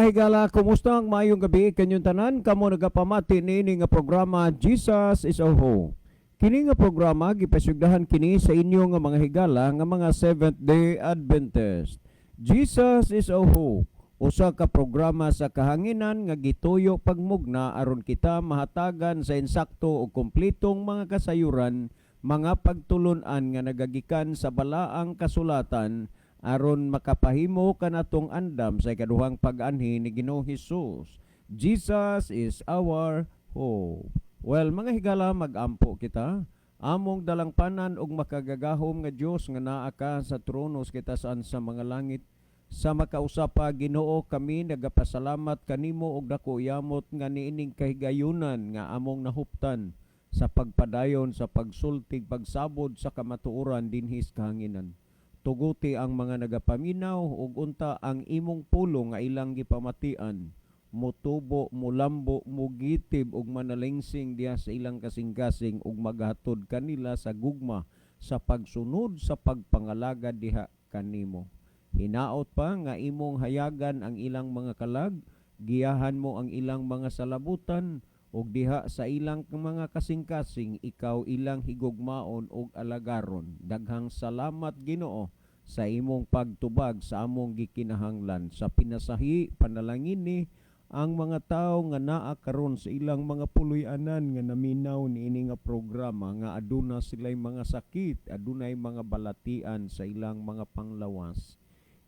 Mga higala, kumusta ang maayong gabi kanyong tanan? Kamo nagapamati niini nga programa, Jesus is Our Hope. Kini nga programa gipasugdahan kini sa inyo nga mga higala nga mga Seventh Day Adventist. Jesus is Our Hope. Usa ka programa sa kahanginan nga gituyo pagmugna aron kita mahatagan sa insakto ug kompletong mga kasayuran, mga pagtulun-an nga nagagikan sa balaang kasulatan aron makapahimo kanatong andam sa ikaduhang pag-anhi ni Ginoong Hesus. Jesus is our hope. Well, mga higala, magampo kita. Among dalangpanan ug makagagahom nga Dios nga naa ka sa trono sa kitasan sa mga langit. Sa makausapa, Ginoo, kami nagapasalamat kanimo og dako yamot nga niining kahigayunan nga among nahuptan sa pagpadayon sa pagsultig, pagsabod sa kamatuoran dinhi sa kahanginan. Tuguti ang mga nagapaminaw ug unta ang imong pulong nga ilang gipamatian motubo, mulambo, mugitib ug manalingsing diha sa ilang kasing-kasing ug maghatod kanila sa gugma sa pagsunod sa pagpangalagad diha kanimo. Hinaot pa nga imong hayagan ang ilang mga kalag, giyahan mo ang ilang mga salabutan ug diha sa ilang mga kasing-kasing ikaw ilang higugmaon ug alagaron. Daghang salamat, Ginoo, sa imong pagtubag sa among gikinahanglan. Sa pinasahi, panalangini ang mga tawo nga naa karon sa ilang mga puloy-anan nga naminaw niini nga programa nga aduna sila'y mga sakit, adunay mga balatian sa ilang mga panglawas.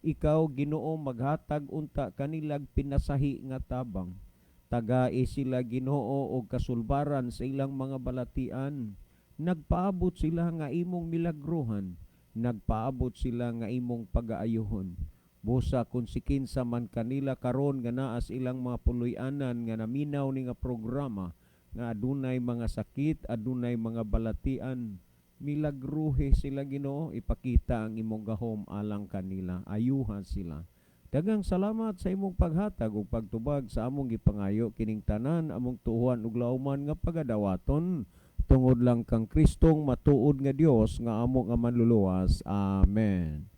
Ikaw, Ginoo, maghatag unta kanilag pinasahi nga tabang. Tagai sila, Ginoo, og kasulbaran sa ilang mga balatian. Nagpaabot sila nga imong milagruhan. Nagpaabot sila nga imong pagaayuhon. Busa kung si kinsa man kanila karon nga naa sa ilang mga puloy-anan nga naminaw ni nga programa nga adunay mga sakit, adunay mga balatian, milagruhe sila, Ginoo, ipakita ang imong gahom alang kanila, ayuhan sila. Daghang salamat sa imong paghatag ug pagtubag sa among gipangayo. Kining tanan among tuohan ug lauman nga pagadawaton tungod lang kang Kristong matuod nga Dios nga amo nga manluluwas. Amen.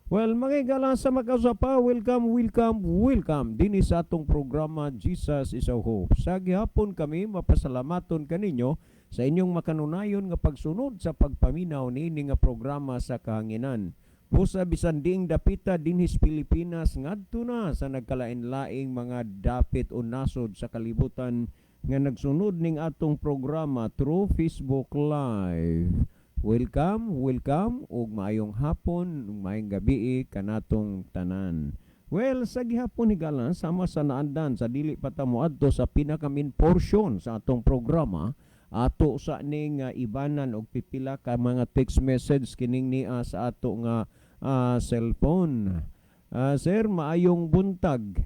Well, mga higala, sa makausapa, welcome, welcome, welcome dinhi sa atong programa, Jesus is Our Hope. Sa gihapon kami mapasalamaton kaninyo sa inyong makanunayon nga pagsunod sa pagpaminaw niini nga programa sa kahanginan. Busa bisan diing dapita dinhi sa Pilipinas ngadto na sa nagkalain-laing mga dapit o nasod sa kalibutan nga nagsunod ning atong programa through Facebook Live. Welcome, welcome ug maayong hapon ug maayong gabi kanatong tanan. Well, sa gihapon, higala, sama sa naandan sa dili pa ta moadto sa pinaka main portion sa atong programa, ato sa ning ibanan og pipila ka mga text message kining niya sa ato nga cellphone. "Sir, maayong buntag.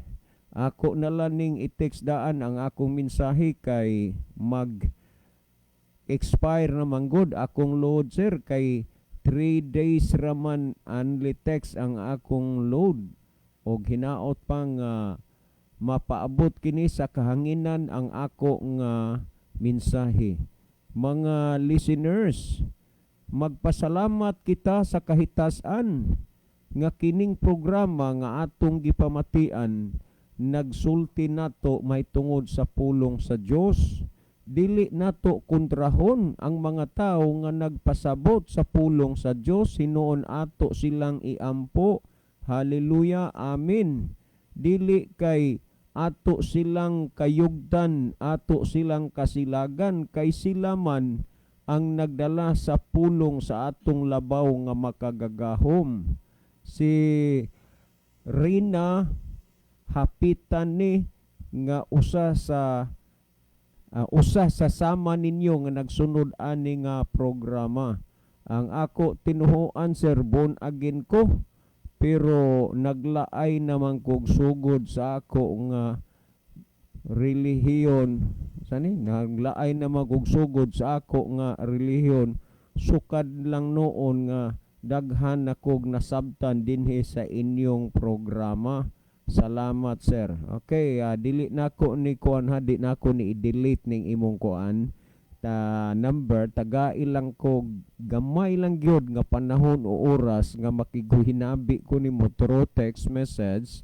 Ako na lang ning i-text daan ang akong mensahe kay mag expire na manggod akong load, sir, kay 3 days raman only text ang akong load og hinaot pang mapaabot kini sa kahanginan ang ako nga mensahe." Mga listeners, magpasalamat kita sa kahitasan nga kining programa nga atong gipamatian nagsulti nato may tungod sa pulong sa Dios. Dili nato kontrahon ang mga tao nga nagpasabot sa pulong sa Dios, hinuon ato silang iampo. Hallelujah, amen. Dili kay ato silang kayugtan, ato silang kasilagan, kay sila man ang nagdala sa pulong sa atong labaw nga makagagahom. Si Rina hapitan ni nga usa sa sama ninyo nga nagsunod ani nga programa. "Ang ako tinuhuan, sir, born again ko pero naglaay naman kog sugod sa ako nga relihiyon." Sani naglaay naman kog sugod sa ako nga relihiyon, sukad lang noon nga daghan na kog nasabtan dinhi sa inyong programa. Salamat, sir." Okay, dili nako ni kuan ha, di nako ni i-delete ning imong kuan ta number. Taga ilang ko gamay lang gyud nga panahon o oras nga makiguhinabi ko nimo through text message.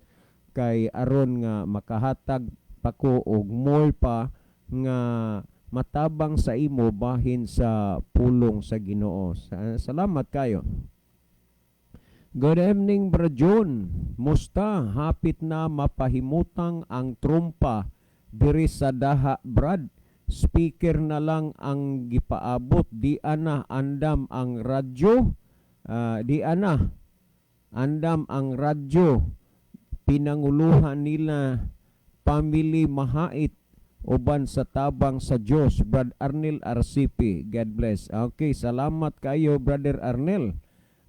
Kay aron nga makahatag pa ko og more pa nga matabang sa imo bahin sa pulong sa Ginoo. Salamat kayo. Good evening, Bro John. Musta? Hapit na mapahimutang ang trumpa diri sa daha, Brad. Speaker na lang ang gipaabot. Di ana andam ang radyo. Di ana andam ang radyo. Pinanguluhan nila family Mahait uban sa tabang sa Dios. Brad Arnel RCP. God bless. Okay, salamat kayo, Brother Arnel.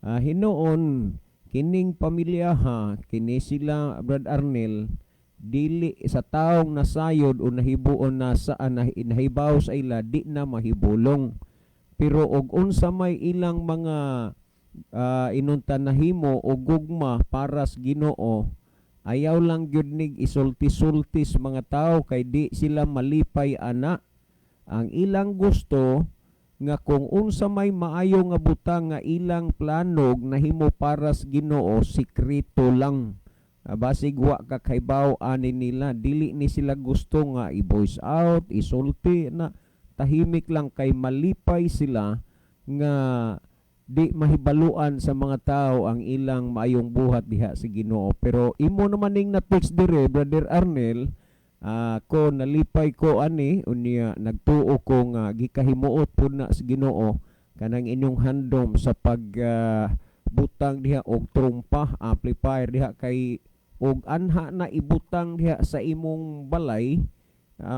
Hinuon kining pamilya ha, kini sila Brad Arnel, dili sa taong nasayod o nahibuon na sa nahibaw sa ila, di na mahibulong. Pero og unsa may ilang mga inunta nahimo o gugma para sa Ginoo, ayaw lang gyud nig isulti-sulti sa mga tao kay di sila malipay ana. Ang ilang gusto nga kung unsa may maayo nga butang nga ilang planog nahimo para sa Ginoo, sikreto lang. Basig wa ka kahibaw ani nila, dili ni sila gusto nga i-voice out, isulti na. Tahimik lang kay malipay sila nga di mahibaluan sa mga tao ang ilang maayong buhat diha sa Ginoo. Pero imo naman ning na-text dire, Brother Arnel, ko nalipay ko ani. Unya nagtuo ko nga gikahimuot pud na sa Ginoo kanang inyong handom sa pag butang diha og trumpa, amplifier diha, kay og anha na ibutang diha sa imong balay,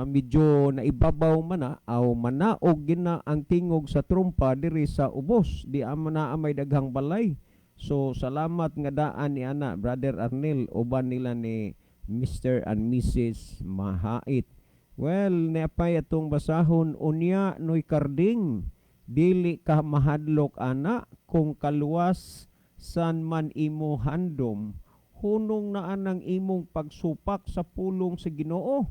medyo naibabaw man na aw manaog gina ang tingog sa trumpa diri sa ubos, di ama na may daghang balay. So salamat nga daan ni ana, Brother Arnel, uban nila ni Mr. and Mrs. Mahait. Well, napay atong basahon unya. Noy Karding, dili ka mahadlok ana kung kaluwas san man imo handom. Hunong na anang imong pagsupak sa pulong sa Ginoo.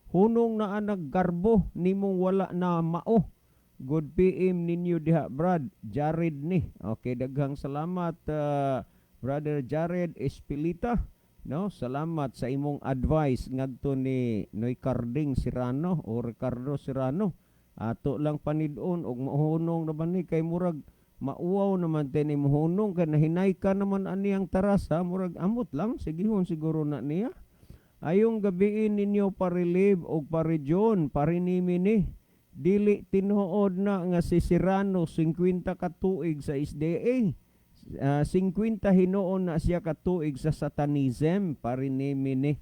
Hunong na anang garbo nimong wala na mao. Good PM ninyo diha, Brad. Jared ni. Okay, daghang salamat, Brother Jared Espilita. No, salamat sa imong advice ngadto ni Noy Carding Serrano o Ricardo Serrano. Ato lang panidon og mahunong na ba ni kay murag mauwaw naman tin ni mohunong kay nahinay ka naman ani ang tarasa, murag amot lang sigihon siguro na niya. Ayong gabiin ninyo, Parilib og Parijon, parinimi ni. Dili tinuod na nga si Serrano 50 ka tuig sa SDA. 50 hinuon na siya katuig sa Satanism, parinimi ni.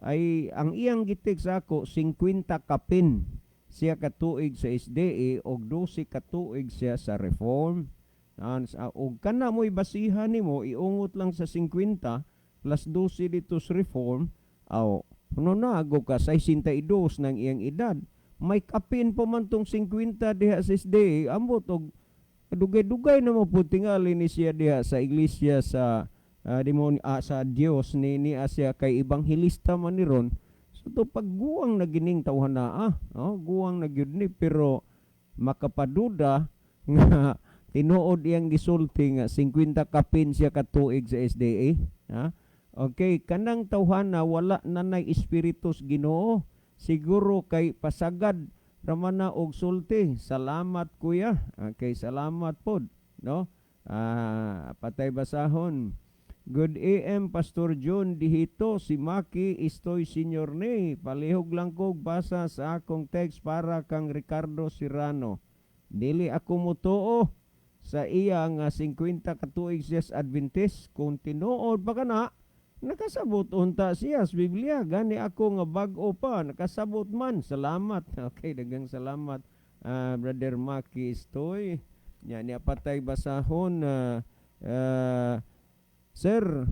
Ay, ang iyang gitik sa ako, 50 kapin siya katuig sa SDA og 12 katuig siya sa Reform. Og kana mo'y basihan nimo, iungot lang sa 50 plus 12 dito sa Reform, aw no na ago ka 62 ng iyang edad. May kapin pa man tong 50 diha sa SDA, ambot og dugay-dugay na mo pud tingali ni siya diha sa iglesia sa demonyo, sa Dios ni siya kay ebanghelista man ni ron. So to pagguwang na gining tawhan na oh, guwang na gyud ni, pero makapaduda nga tinuod iyang gisulti nga 50 kapin siya katuig sa SDA, ha? Okay, kanang tawhana wala na nay espiritu sa Ginoo siguro kay pasagad ramana og sulti. Salamat, kuya. Okay, salamat pod, no? Patay basahon. Good AM, Pastor John Dihito, si Maki Istoy Senior ni. Palihog lang kog basa sa akong text para kang Ricardo Serrano. Dili ako mutuo sa iya nga 50 ka tuig siya sa Adventist. Kung tinuod pa kana, nakasabot unta siya sa Biblia. Gani ako nga bag-o pa, nakasabot man. Salamat. Okay, daghang salamat, Brother Maki Istoy. Nya niya patay basahon, Sir,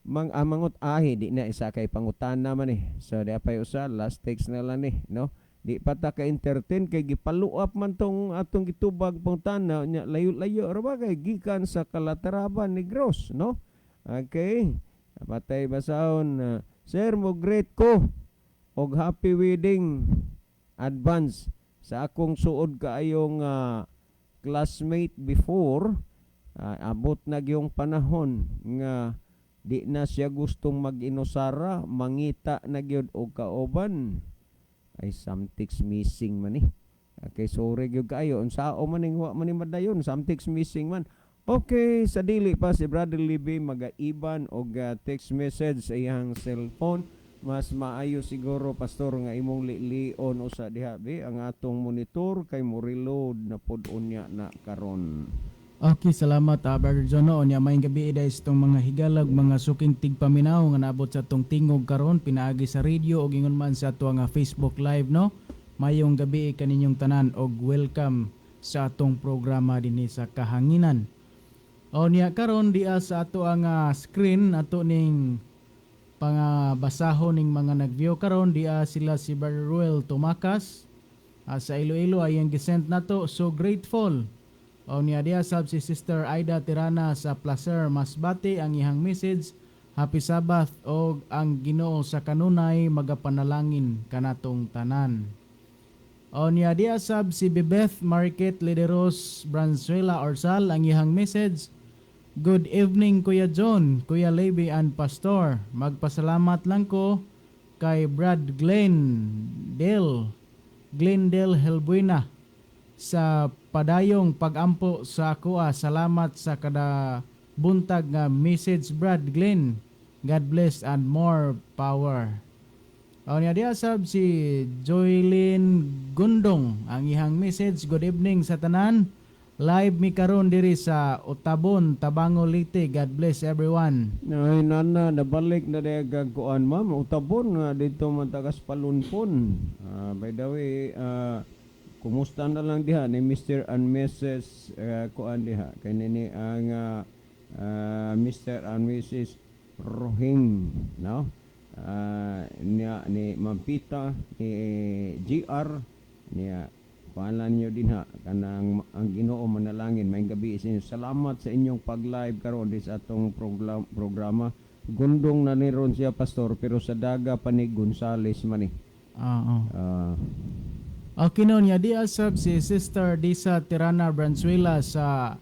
mang amangot ahi di na isa kay pangutana man eh. So di pay usa, last text na lang ni, no? Di pa ta ka entertain kay gipaluap man tong atong gitubag pangutana nya, layo-layo ra ba kay gikan sa Calatrava, Negros, no? Okay. Patay basahon, Sir, mo greet ko og happy wedding advance sa akong suod kaayong classmate before. Abot na gyung panahon nga Di na siya gustong mag-inusara, mangita na gyud og kauban. Ay, something's missing man eh. Okay, sorry gyud kaayo. Unsao man ning wa man ni madayon, something's missing man. Okay, sa dili pa si Brother Libby magaiban og text message sa iyang cellphone. Mas maayo siguro, Pastor, nga imong lilion usa diha bi ang atong monitor kay mo reload na pod unya na karon. Okay, salamat, Brother Jono. Unya, maayong gabi iday sa itong mga higalag, mga suking tigpaminaw nga naabot sa atong tingog karon pinaagi sa radio og ingon man sa ato nga Facebook Live, no. Mayong gabi kaninyong tanan og welcome sa atong programa dinhi sa Kahanginan. O niya karon diya sa ato ang screen, ato ning pangabasahon ning mga nag-view karon. Diya sila si Brother Ruel Tumakas sa Iloilo ay ang gisent nato, "So grateful." O niya diya sab si Sister Aida Tirana sa Placer, Masbate, ang ihang message, "Happy Sabbath og ang Ginoo sa kanunay magapanalangin kanatong tanan." O niya diya sab si Bebeth Market Lideros Branzuela Orsal, ang ihang message, "Good evening, Kuya John, Kuya Levi and Pastor. Magpasalamat lang ko kay Brad Glenn Del Glendale Helbuena sa padayong pagampo sa akoa. Salamat sa kada buntag nga message, Brad Glenn. God bless and more power." O niya diya sab si Joylene Gundong, ang ihang message, "Good evening sa tanan. Live mi karon diri sa Otabon, Tabango, Leyte. God bless everyone." Ay, nana, nabalik na dahil gagkuan, ma'am. Utabon nga dito man tagas Palunpon. By the way, kumusta na lang diha ni Mr. and Mrs. Kuan diha. Kay nini ang Mr. and Mrs. Rohing, no? Niya ni Ma'am Pita, ni GR, niya kuan niyo dinha kanang ang Ginoo manalangin. Maayong gabi sa inyo. Salamat sa inyong pag-live karon di sa atong programa. Gundong na ni ron siya, Pastor, pero sa daga pa ni Gonzales man eh. Oo. Ah. Okay no niya di asab si Sister Disa Tirana Branzuela sa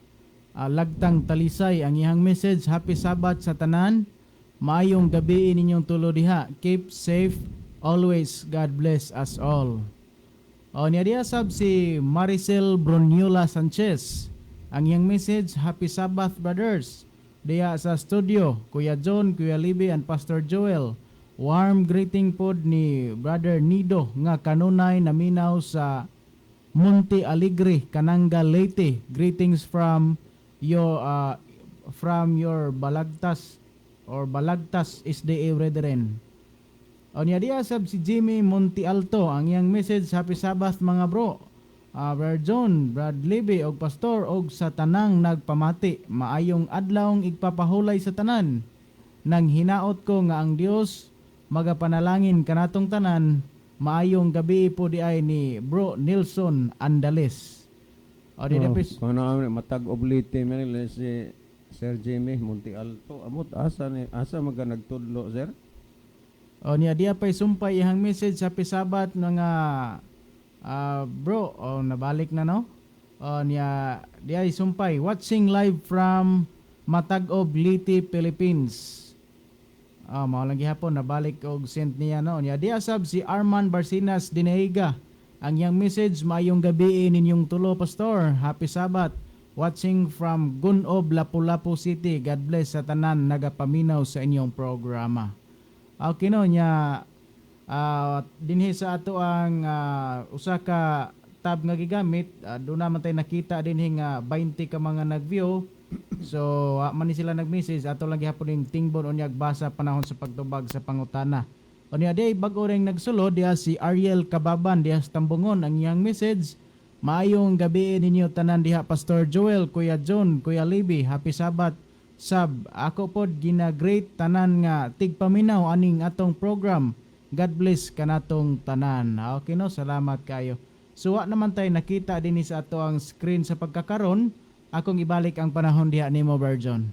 Lagtang, Talisay, ang iyang message, "Happy Sabbath sa tanan. Maayong gabi ninyong tulo diha. Keep safe always. God bless us all." O niya diya sab si Maricel Bruniola Sanchez. Ang iyang message, "Happy Sabbath, brothers. Diya sa studio, Kuya John, Kuya Libby and Pastor Joel. Warm greeting pod ni Brother Nido nga kanunay naminaw sa Monte Alegre, Kananga, Leyte. Greetings from your Balagtas or Balagtas SDA brethren." O niya diya sab si Jimmy Monte Alto, ang iyang message, "Happy Sabbath, mga bro. Brother John, Brad Libby og Pastor og sa tanang nagpamati. Maayong adlawng igpapahulay sa tanan. Nang hinaot ko nga ang Dios magapanalangin kanatong tanan. Maayong gabi po di ay ni Bro Nelson Andales." O di Oh, dapis kung ano matag oblite man nila si Sir Jimmy Monte Alto. Amot asa ni asa maga nagtudlo, sir? O niya diya pay sumpay ihang message, "Happy Sabbath, mga bro." O nabalik na, no. O niya diya ay sumpay, "Watching live from Matag-ob, Leyte, Philippines." Ah, mao lang gihapon nabalik og send niya, no. Niya diya sab si Arman Barcinas Dinaiga. Ang iyang message, "Maayong gabi ninyong tulo, Pastor. Happy Sabbath. Watching from Gunob, Lapu-Lapu City. God bless sa tanan nagapaminaw sa inyong programa." Okay no nya dinhi sa ato ang usa ka tab nga gigamit, doon naman tayo nakita dinhi nga 20 ka mga nag-view. So man ni sila nag-message, ato lang gihapon ning tingbon unyag basa panahon sa pagtubag sa pangutana. Unya di bag-o ring nagsulod diha si Ariel Kababan diha sa Tambungon, ang iyang message, "Maayong gabi ninyo tanan diha, Pastor Joel, Kuya John, Kuya Libby. Happy Sabbath. Sab ako pod gina-greet tanan nga tigpaminaw aning atong program. God bless kanatong tanan." Okay no, salamat kayo. So wa naman tayo nakita dinhi sa ato ang screen sa pagkakaron. Akong ibalik ang panahon diha nimo, Virgin.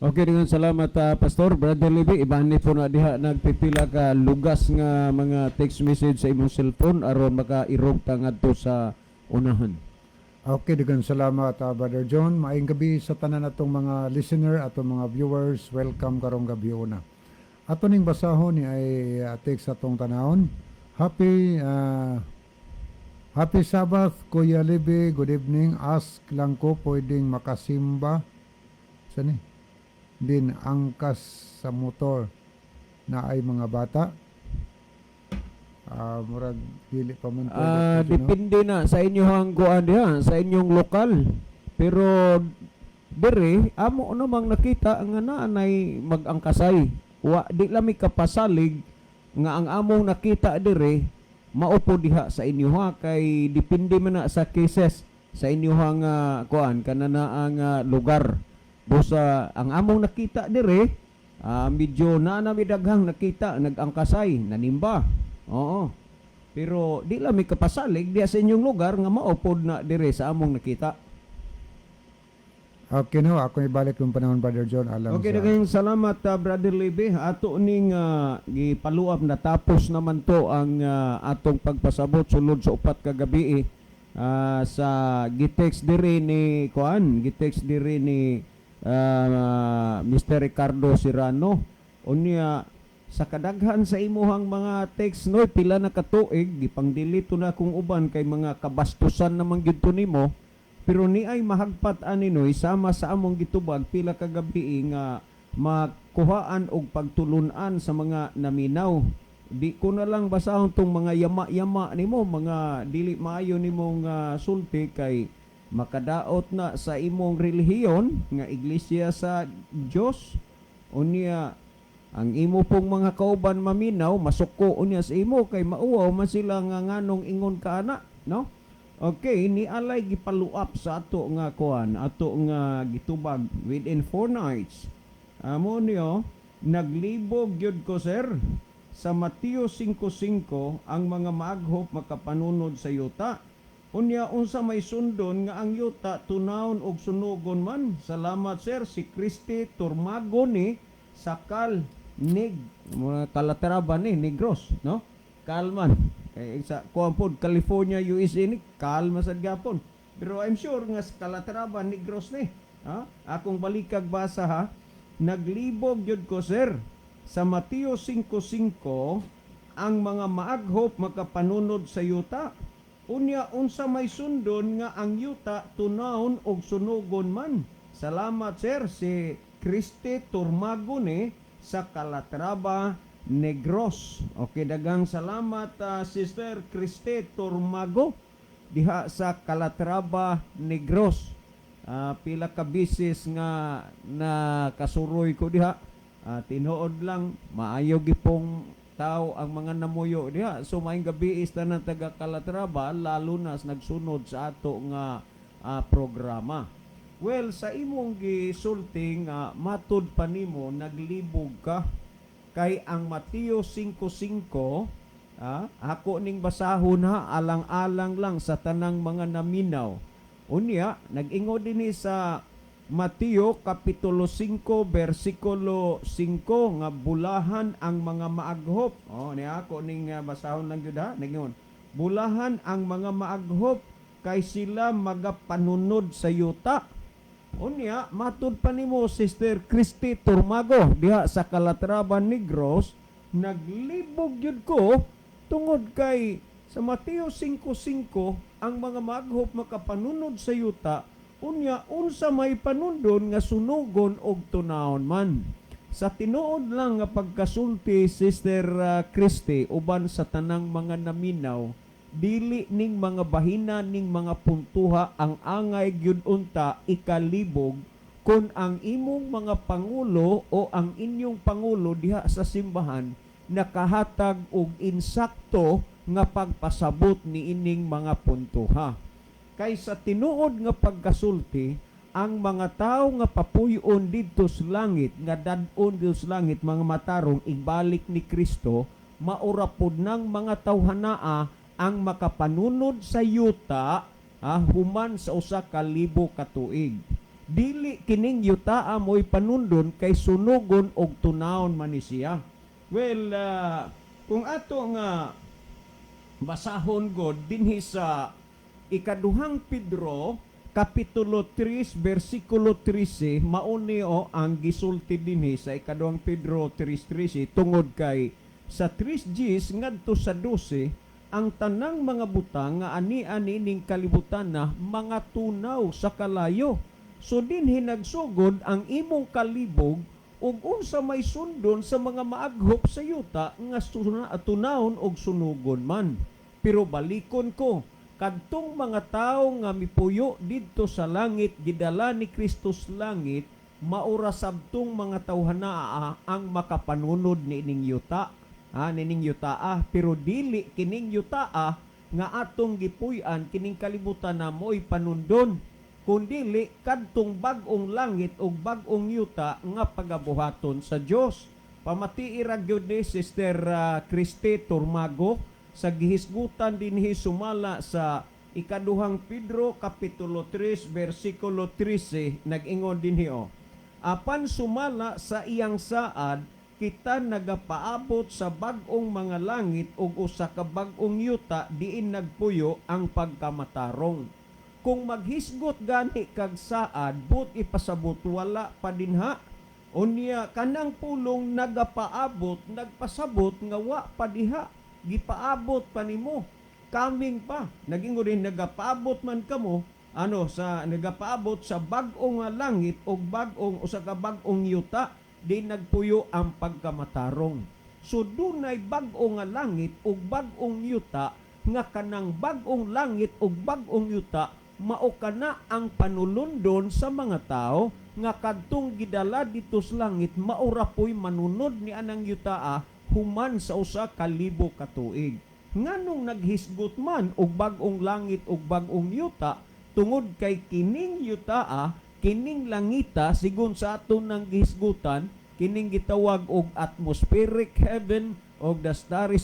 Okay, dengan salamat, Pastor. Brother Libby, ibani po na diha nagpipila ka lugas nga mga text message sa imong cellphone aron makairog ta ngadto sa unahan. Okay, daghang salamat, Brother John. Maayong gabi sa tanan atong mga listener, atong mga viewers. Welcome karong gabi una. Ato ning basahon ni ay text atong tanawon. Happy Sabbath, Kuya Libby. Good evening. Ask lang ko, pwedeng makasimba sa ni din angkas sa motor na ay mga bata? Murag dili pa man pwede, no? Depende na sa inyong kuan diha, sa inyong lokal. Pero dire amo namang nakita nga naanay mag-angkasay. Wa di lami kapasalig nga ang among nakita dire maupo diha sa inyo ha, kay depende man na sa cases sa inyo nga kuan kana na ang lugar. Busa ang among nakita dire, medyo naa na mi daghang nakita nag-angkasay, nanimba. Oo. Pero di lang mi kapasalig diha sa inyong lugar nga maupod na dire sa among nakita. Okay, no, ako ibalik yung panahon, Brother John, alam Okay, sa daghang salamat, Brother Libby. Ato ning gipaluap na tapos naman to ang atong pagpasabot sulod sa 4 ka gabi sa gitext diri ni kuan, gitext diri ni Mr. Ricardo Serrano. Unya sa kadaghan sa imuhang mga text no, pila na katuig gipang-delete na kung uban kay mga kabastusan naman gyud to nimo. Pero ni ay mahagpat ani noy sama sa among gitubag pila ka gabi nga makuhaan og pagtulunan sa mga naminaw. Di ko na lang basahon tong mga yama-yama nimo, mga dili maayo nimong sulti kay makadaot na sa imong relihiyon nga Iglesia sa Dios. Unya ang imo pong mga kauban maminaw masuko unya sa imo kay mauwaw man sila nga nganong ingon ka ana, no? Okay, ni alay gipaluap sa ato nga kuan, ato nga gitubag within 4 nights. Amo niyo, naglibog gyud ko, sir. Sa Mateo 5:5, ang mga maaghop makapanunod sa yuta. Unya unsa may sundon nga ang yuta tunawon og sunugon man? Salamat, sir, si Kristi Turmago ni Sakal Nig mga Calatrava ni Negros, no? Kalman kay sa kuan pod California, USA ni kalma sad gapon. Pero I'm sure nga sa Calatrava Negros ni. Ha? Akong balikag basa ha. Naglibog gyud ko, sir. Sa Mateo 5:5, ang mga maaghop makapanunod sa yuta. Unya unsa may sundon nga ang yuta tunawon og sunugon man? Salamat, sir, si Kristi Turmago ni sa Calatrava Negros. Okay, daghang salamat, Sister Kristi Turmago diha sa Calatrava Negros. Pila ka bisis nga na kasuroy ko diha. Tinuod lang maayo gipong tao ang mga namuyo diha. So maayong gabi is tanan taga Calatrava, lalo na sa nagsunod sa ato nga programa. Well, sa imong gisulti nga matud pa nimo naglibog ka kay ang Mateo 5:5, ako ning basahon ha, alang-alang lang sa tanang mga naminaw. Unya, nag-ingon dinhi sa Mateo kapitulo 5 bersikulo 5 nga bulahan ang mga maaghop. Oh, ni ako ning basahon lang gyud ha. Nag-ingon. Bulahan ang mga maaghop kay sila magapanunod sa yuta. Unya, matud pa nimo, Sister Christy Turmago diha sa Calatrava Negros, naglibog gyud ko tungod kay sa Mateo 5:5 ang mga maaghop makapanunod sa yuta, unya unsa may panundon nga sunugon og tunawon man? Sa tinuod lang nga pagkasulti, Sister Christy, uban sa tanang mga naminaw, dili ning mga bahina ning mga puntuha ang angay gyud unta ikalibog kung ang imong mga pangulo o ang inyong pangulo diha sa simbahan nakahatag og insakto nga pagpasabot niining mga puntuha. Kay sa tinuod nga pagkasulti, ang mga tao nga papuyon didto sa langit, nga dad-on didto sa langit, mga matarong igbalik ni Kristo, maura pod ng mga tawhanaa ang makapanunod sa yuta human sa 1,000 ka tuig. Dili kining yuta mo'y panundon kay sunugon og tunawon man ni siya. Well, kung ato nga basahon god dinhi sa Ikaduhang Pedro kapitulo 3 bersikulo 13, mauni o ang gisulti dinhi sa Ikaduhang Pedro 3:13, tungod kay sa 3 Gs ngadto sa 12 ang tanang mga butang nga ani-ani ning kalibutan na mga tunaw sa kalayo. So dinhi nagsugod ang imong kalibog ug unsa may sundon sa mga maaghop sa yuta nga tunawon og sunugon man. Pero balikon ko kadtong mga tawo nga mipuyo didto sa langit, gidala ni Kristo sa langit, maura sabtong mga tawhana ang makapanunod niining yuta, ha, nining yutaa. Pero dili kining yutaa nga atong gipuy-an, kining kalibutan na mo'y panundon, kundili kadtong bag-ong langit ug bag-ong yuta nga pagabuhaton sa Dios. Pamatii ra gyud ni Sister Christy Turmago sa gihisgutan dinhi sumala sa Ikaduhang Pedro kapitulo 3 bersikulo 13. Nag-ingon dinhi oh: "Apan sumala sa iyang saad, kita nagapaabot sa bag-ong mga langit ug usa ka bag-ong yuta diin nagpuyo ang pagkamatarong." Kung maghisgot gani kag saad, but ipasabot wala pa dinha. Unya kanang pulong nagapaabot, nagpasabot nga wa pa diha, gipaabot pa nimo, coming pa. Naging rin nagapaabot man kamo ano sa nagapaabot sa bag-ong nga langit o bag-ong usa ka bag-ong yuta di nagpuyo ang pagkamatarong. So dunay bag-o nga langit ug bag-ong yuta, nga kanang bag-ong langit ug bag-ong yuta mao kana ang panulundon sa mga tao nga kadtong gidala dito sa langit, maura po'y manunod ni anang yutaa human sa 1,000 ka tuig. Nganong naghisgot man og bag-ong langit ug bag-ong yuta? Tungod kay kining yutaa, kining langita, sigon sa aton nang gihisgutan, kining gitawag og atmospheric heaven og the starry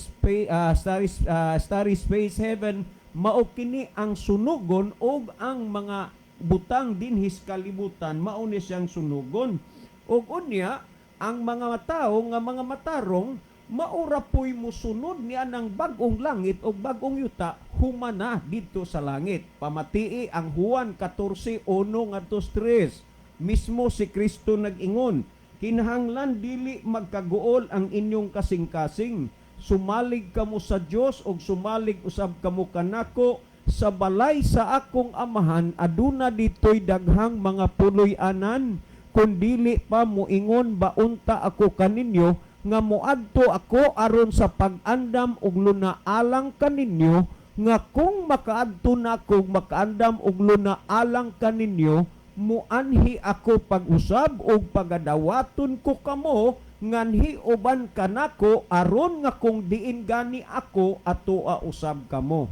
space heaven, mao kini ang sunugon og ang mga butang dinhi sa kalibutan mao ni siyang sunugon. Ug unya ang mga tao nga mga matarong maura po'y musunod ni anang bag-ong langit o bag-ong yuta humana didto sa langit. Pamatii ang Juan 14:1 ngadto 3. Mismo si Kristo nag-ingon, "Kinahanglan dili magkaguol ang inyong kasing-kasing. Sumalig kamo sa Dios ug sumalig usab kamo kanako. Sa balay sa akong amahan aduna dito'y daghang mga puloy-anan. Kun dili pa, moingon ba unta ako kaninyo nga moadto ako aron sa pag-andam og luna alang kaninyo, nga kung makaadto na ako makaandam og luna alang kaninyo, muanhi ako pag-usab og pagadawaton ko kamo nganhi uban kanako, aron nga kung diin gani ako atoa usab kamo."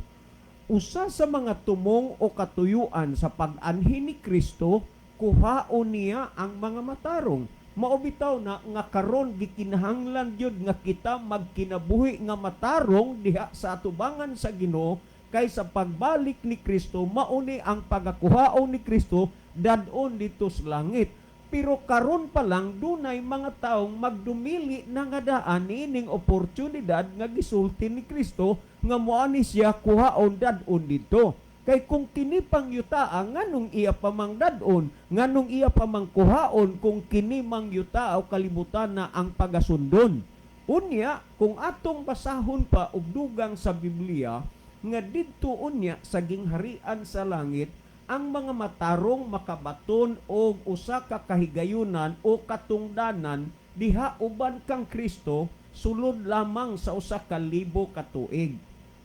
Usa sa mga tumong o katuyuan sa pag-anhi ni Kristo, kuhaon niya ang mga matarong. Mao bitaw na nga karon gikinahanglan gyud nga kita magkinabuhi nga matarong diha sa atubangan sa Ginoo, kay sa pagbalik ni Kristo mauni ang pagakuhaon ni Kristo dad-on dito sa langit. Pero karon pa lang dunay mga taong magdumili na nga daan niining oportunidad nga gisulti ni Kristo nga moani siya kuhaon dad-on didto. Kay kung kini pang yutaa, nganong iya pa mang dad-on, nganong iya pa mang kuhaon kung kini mang yutaa o kalibutan na ang pagasundon? Unya, kung atong basahon pa og dugang sa Biblia, nga didto unya sa gingharian sa langit, ang mga matarong makabaton og usa ka kahigayunan o katungdanan diha uban kang Kristo sulod lamang sa 1,000 ka tuig.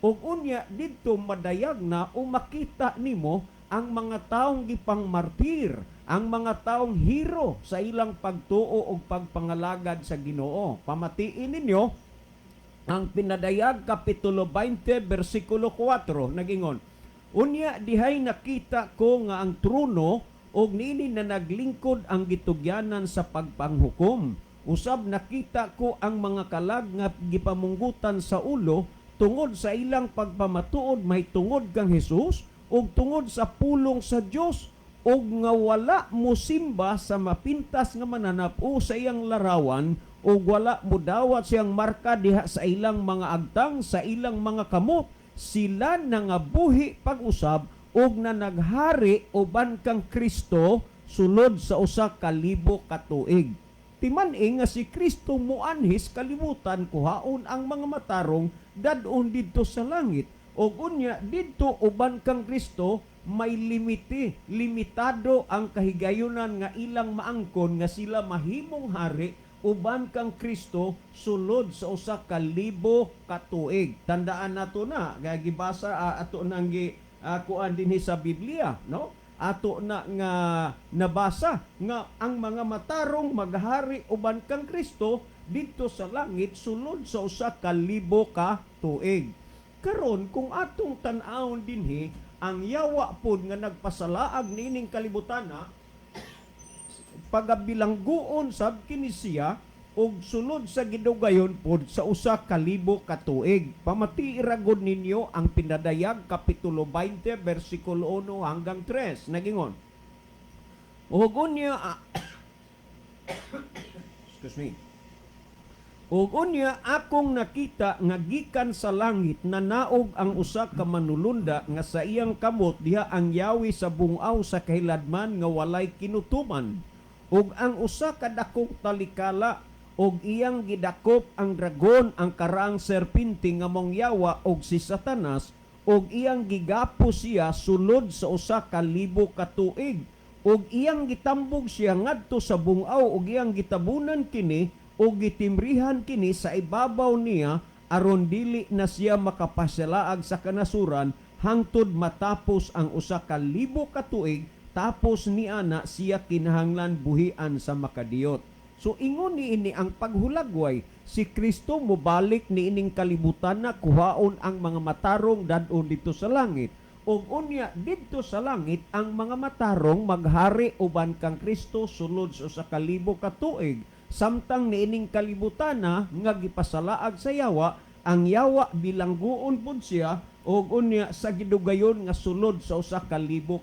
Ug unya didto madayag na o makita nimo ang mga taong gipangmartir, ang mga taong hero sa ilang pagtuo ug pagpangalagad sa Ginoo. Pamatiin ninyo ang Pinadayag kapitulo 20 bersikulo 4, nagingon: "Unya dihay nakita ko nga ang trono og niini na naglingkod ang gitugyanan sa pagpanghukom. Usab nakita ko ang mga kalag nga gipamunggutan sa ulo tungod sa ilang pagpamatuod mahitungod kang Hesus ug tungod sa pulong sa Dios, ug nga wala mosimba sa mapintas nga mananap o sa iyang larawan, ug wala modawat siyang marka diha sa ilang mga agtang, sa ilang mga kamot. Sila nangabuhi pag-usab ug na naghari uban kang Kristo sulod sa 1,000 ka tuig. Timan-i nga si Kristo muanhis kalibutan, kuhaon ang mga matarong, dadon didto sa langit. Og unya didto uban kang Kristo may limite, limitado ang kahigayunan nga ilang maangkon nga sila mahimong hari uban kang Kristo sulod sa 1,000 ka tuig. Tandaan nato na, nga gibasa ato nang gi kuan dinhi sa Biblia, no? Ato na nga nabasa nga ang mga matarong maghari uban kang Kristo didto sa langit sulod sa 1,000 ka tuig. Karon kung atong tan-awon dinhi, ang yawa pod nga nagpasalaag niining kalibutan na pagabilangguon sab kini siya og sulod sa gidugayon pod sa 1,000 ka tuig. Pamatii ra gud ninyo ang Pinadayag kapitulo 20 bersikulo 1 hanggang 3. Nagingon. Ug unya excuse me. Ug unya akong nakita nga gikan sa langit nanaog ang usa ka manulunda nga sa iyang kamot diha ang yawi sa bungaw sa kahiladman nga walay kinutuman, ug ang usa ka dakong talikala, ug iyang gidakop ang dragon, ang karaang serpente nga mong yawa og si Satanas, ug iyang gigapos siya sulod sa 1,000 ka tuig, ug iyang gitambog siya ngadto sa bungaw, ug iyang gitabunan kini ug gitimrihan kini sa ibabaw niya aron dili na siya makapasalaag sa kanasuran hangtod matapos ang 1,000 ka tuig. Tapos niana siya kinahanglan buhian sa makadiyot. So ingon niini ang paghulagway, si Kristo mobalik niining kalibutan na kuhaon ang mga matarong dadon dito sa langit. Ug unya didto sa langit ang mga matarong maghari uban kang Kristo sulod sa 1,000 ka tuig. Samtang niining kalibutan na nga gipasalaag sa yawa, ang yawa bilangguon pud siya ug unya sa gidugayon nga sulod sa 1,000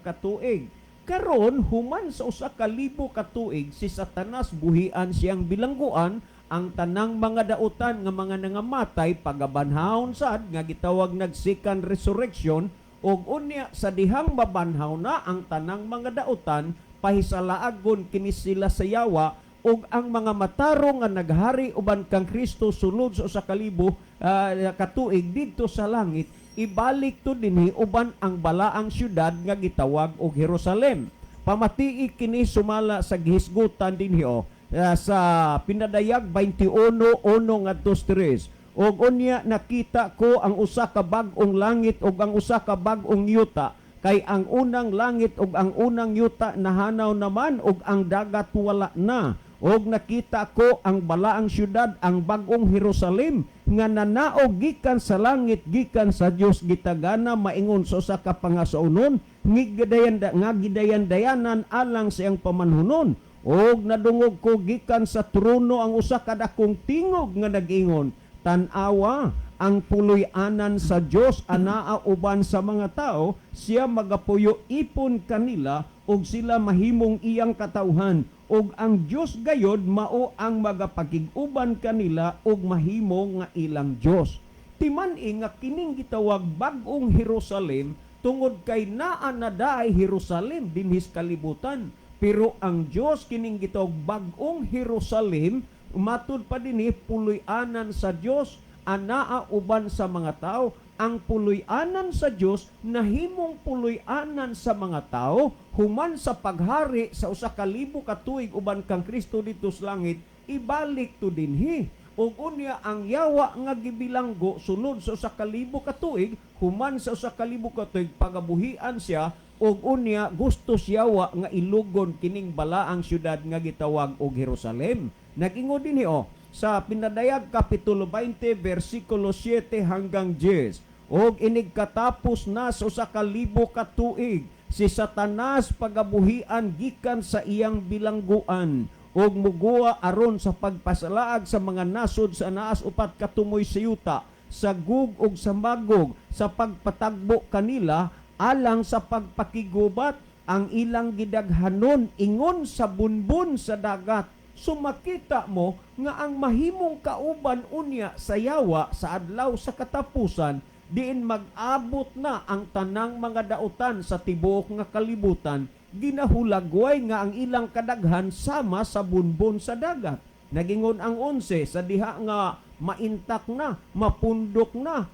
ka tuig. Karon human sa 1,000 ka tuig, si Satanas buhian siyang bilangguan, ang tanang mga dautan nga mga nangamatay pagabanhawon sad nga gitawag nag second resurrection, ug unya sa dihang mabanhaw na ang tanang mga dautan, pahisalaagon kini sila sa yawa, ug ang mga matarong nga naghari uban kang Kristo sulod sa 1,000 katuig didto sa langit, ibalik to dinhi uban ang balaang syudad nga gitawag og Jerusalem. Pamatii kini sumala sa gihisgutan dinhi o sa Pinadayag 21:1 ngadto 3. "Og unya nakita ko ang usa ka bag-ong langit ug ang usa ka bag-ong yuta, kay ang unang langit ug ang unang yuta nahanaw naman ug ang dagat wala na. Og nakita ko ang balaang syudad, ang bag-ong Jerusalem, nga nanaog gikan sa langit gikan sa Dios, gitagana maingon sa usa ka pangasaunon nga gidayan-dayanan alang sa iyang pamanhunon. Og nadungog ko gikan sa trono ang usa ka dakong tingog nga nag-ingon, 'Tan-awa, ang puloy-anan sa Dios anaa uban sa mga tao, siya magapuyo ipon kanila ug sila mahimong iyang katawhan, ug ang Dios gayod mao ang magapakig-uban kanila ug mahimo nga ilang Dios.'" Timan-i nga kining gitawag bag-ong Jerusalem tungod kay naa na daay Jerusalem dinhis kalibutan. Pero ang Dios kining gitawag bag-ong Jerusalem, matud pa dinhi, puloy-anan sa Dios anaa uban sa mga tao. Ang puloy-anan sa Dios nahimong puloy-anan sa mga tao human sa paghari sa 1,000 ka tuig uban kang Kristo didto sa langit, ibalik to dinhi. Ug unya ang yawa nga gibilanggo sulod sa 1,000 ka tuig, human sa 1,000 ka tuig pagabuhian siya, ug unya gusto siyawa nga ilugon kining balaang syudad nga gitawag og Jerusalem. Nag-ingon dinhi oh sa Pinadayag kapitulo 20 bersikulo 7 hanggang 10. "Og inig katapos na sa 1,000 ka tuig, si Satanas pagabuhian gikan sa iyang bilangguan ug muguwa aron sa pagpasalaag sa mga nasod sa naas upat ka tumoy sa yuta, sa Gog ug sa Magog, sa pagpatagbo kanila alang sa pagpakigubat. Ang ilang gidaghanon ingon sa bunbun sa dagat." Sumakita mo nga ang mahimong kauban unya sa yawa sa adlaw sa katapusan. Diin mag-abot na ang tanang mga dautan sa tibuok nga kalibutan, ginahulagway nga ang ilang kadaghan sama sa bunbon sa dagat. Nagingon ang 11 sa diha nga maintak na, mapundok na,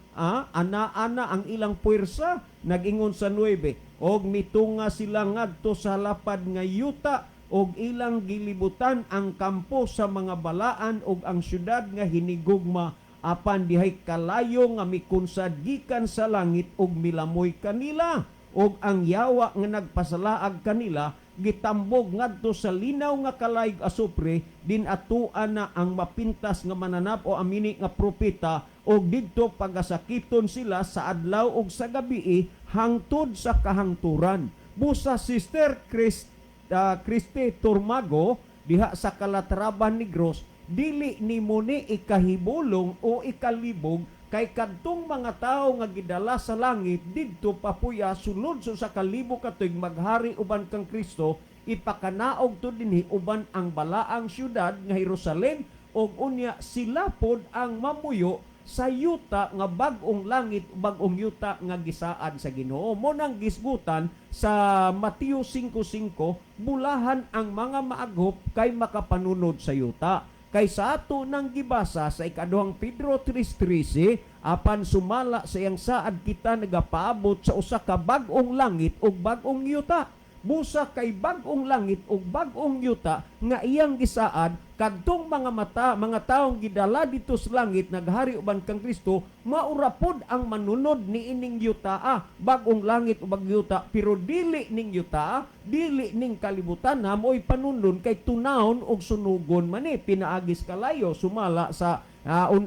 ana-ana ang ilang puwersa. Nagingon sa 9, og mitunga sila ngadto sa lapad nga yuta og ilang gilibutan ang kampo sa mga balaan og ang syudad nga hinigugma, apan dihay kalayo nga mikunsad gikan sa langit og milamoy kanila, og ang yawa nga nagpasalaag kanila gitambog ngadto sa linaw nga kalayog asupre, din atuan na ang mapintas nga mananap o amini nga propeta, og didto pagasakiton sila sa adlaw og sa gabii hangtod sa kahangturan. Busa, Sister Christy Turmago diha sa Calatrava, Negros, dili nimo ni ikahibulong o ikalibog kay kadtong mga tawo nga gidala sa langit didto papuya sulod sa 1,000 ka tuig maghari uban kang Kristo, ipakanaog to dinhi uban ang balaang syudad nga Jerusalem, og unya sila pod ang mamuyo sa yuta nga bag-ong langit, bag-ong yuta nga gisaad sa Ginoo. Mo nang gisgutan sa Mateo 5:5, bulahan ang mga maaghop kay makapanunod sa yuta. Kay sa ato nang gibasa sa ikaduhang Pedro 3:13, apan sumala sa iyang saad kita nagapaabot sa usa ka bag-ong langit ug bag-ong yuta. Busa kay bag-ong langit ug bag-ong yuta nga iyang gisaad, kadtong mga mata mga taong gidala dito sa langit naghari uban kang Kristo, maura pod ang manunod ni ining yuta, bag-ong langit ug bag-ong yuta, pero dili ning yuta, dili ning kalibutan na mo'y panundon kay tunawon og sunugon man ni pinaagis kalayo sumala sa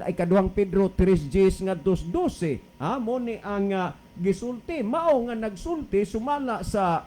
ikaduhang Pedro 3:10 ngadto 12. Mo ni ang gisulti, mao nga nagsulti sumala sa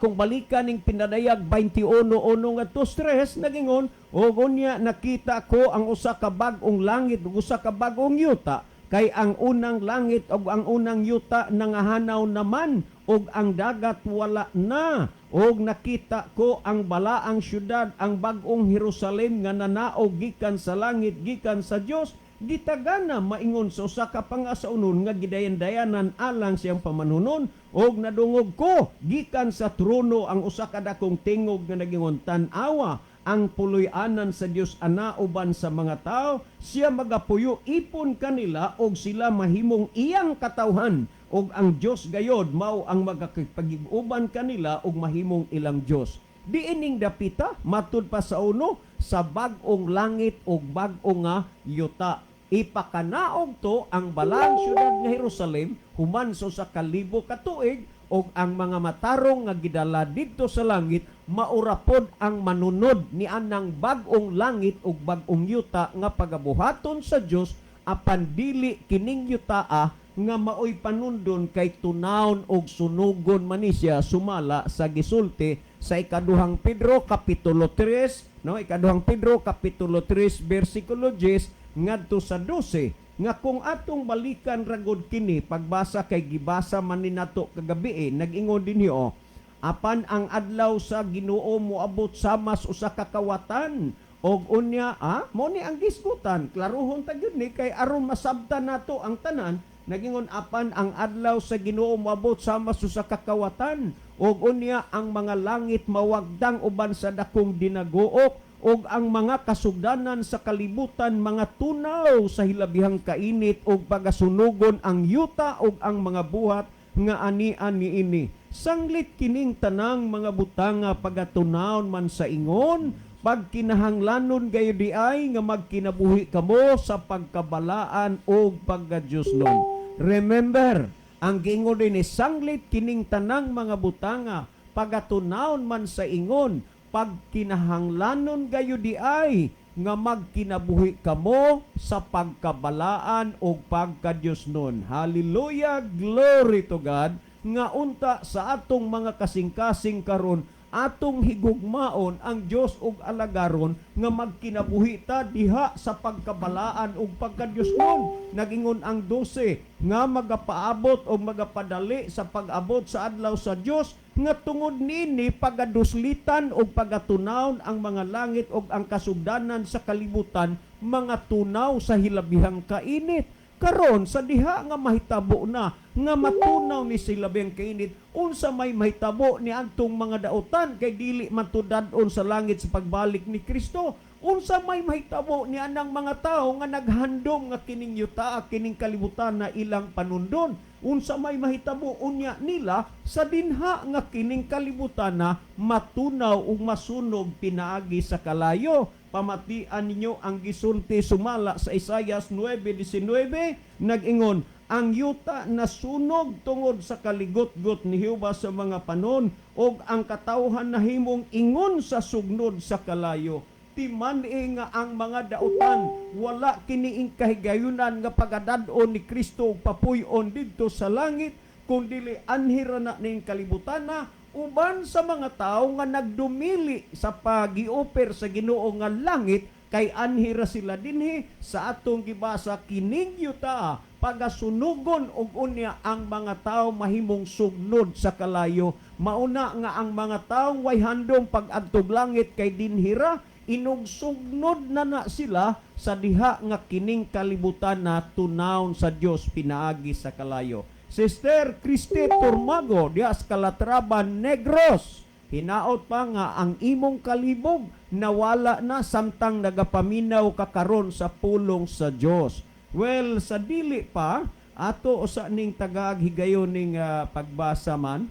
kung balikan ning Pinadayag 21:1 ngadto 3, nagingon, "Og unya nakita ko ang usa ka bag-ong langit ug usa ka bag-ong yuta, kay ang unang langit ug ang unang yuta nangahanaw naman ug ang dagat wala na. Og nakita ko ang balaang syudad, ang bag-ong Jerusalem, nga nanaog gikan sa langit gikan sa Dios, gitagana maingon sa usa ka pangasawnon nga gidayan-dayanan alang siyang pamanunon. Og nadungog ko gikan sa trono ang usa ka dakong tingog nga nagingon, 'Tan-awa, ang puloy-anan sa Dios ana uban sa mga tao. Siya magapuyo ipon kanila og sila mahimong iyang katawhan, ug ang Dios gayod mao ang magakipag-uban kanila ug mahimong ilang Dios.'" Diining dapita matud pa sa uno sa bag-ong langit ug bag-ong nga yuta. Ipakanaog to ang balaang syudad nga Jerusalem human sa 1,000 ka tuig, ug ang mga matarong nga gidala didto sa langit maura pod ang manunod ni anang bag-ong langit ug bag-ong yuta nga pagabuhaton sa Dios, apan dili kining yutaa nga maoy panundon kay tunawon og sunugon man ni siya sumala sa gisulti sa ikaduhang Pedro kapitulo 3, no, ikaduhang Pedro kapitulo 3 bersikulo 10 ngadto sa 12, nga kung atong balikan ragod kini pagbasa kay gibasa man ni nato kagabi eh. Nag-ingon dinhi oh, "Apan ang adlaw sa Ginoo moabot sama sa usa ka kawatan." Og unya mo ni ang gisgutan, klaruhon ta gyud ni kay aron masabtan nato ang tanan. Nagingon, "Apan ang adlaw sa Ginoo moabot sama sa usa ka kawatan, ug unya ang mga langit mawagdang uban sa dakong dinaguok, ug ang mga kasugdanan sa kalibutan mga tunaw sa hilabihang kainit, ug pagasunugon ang yuta ug ang mga buhat nga anian niini. Sanglit kining tanang mga butanga pagatunawon man sa ingon, pagkinahanglanon gayud diay nga magkinabuhi kamo sa pagkabalaan ug pagkadiyosnon." Remember, ang giingon din ni sanglit kining tanang mga butanga pagatunawon man sa ingon, pagkinahanglanon gayud diay nga magkinabuhi kamo sa pagkabalaan ug pagkadiyosnon. Hallelujah, glory to God, nga unta sa atong mga kasing-kasing karon, atong higugmaon ang Dios ug alagaron nga magkinabuhi ta diha sa pagkabalaan ug pagkadiyosnon. Nagingon ang 12 nga magapaabot o magapadali sa pag-abot sa adlaw sa Dios, nga tungod niini pagaduslitan ug pagatunawon ang mga langit ug ang kasugdanan sa kalibutan mga tunaw sa hilabihang kainit. Karon sa diha nga mahitabo na nga matunaw ni sila labing kainit, unsa may mahitabo ni antong mga dautan kay dili man tudad-on sa langit sa pagbalik ni Kristo? Unsa may mahitabo ni anang mga tawo nga naghandom nga kining yuta, kining kalibutan na ilang panundon? Unsa may mahitabo unya nila sa dinha nga kining kalibutan na matunaw ug masunog pinaagi sa kalayo? Pamatian ninyo ang gisulti sumala sa Isayas 9:19, nag-ingon, "Ang yuta nasunog tungod sa kaligotgot ni Jehova sa mga panon, ug ang katawhan nahimong ingon sa sugnod sa kalayo." Timan-i nga ang mga dautan wala kini kahigayunan nga pagadad-on ni Kristo ug papuy-on didto sa langit, kung dili anhira na ning kalibutan na uban sa mga tawo nga nagdumili sa pag-i-offer sa Ginoo nga langit, kay anhira sila dinhi. Sa atong gibasa, kining yuta pagasunugon og unya ang mga tawo mahimong sugnod sa kalayo. Mauna nga ang mga tawo way handom pag-adtog langit kay dinhira inugsugnod na na sila sa diha nga kining kalibutan na tunawon sa Dios pinaagi sa kalayo. Sister Christy Turmago diha sa Calatrava, Negros, hinaot pa nga ang imong kalibog nawala na samtang nagapaminaw ka karon sa pulong sa Dios. Well, sa dili pa ato usa ning tagaag higayon ning pagbasa man.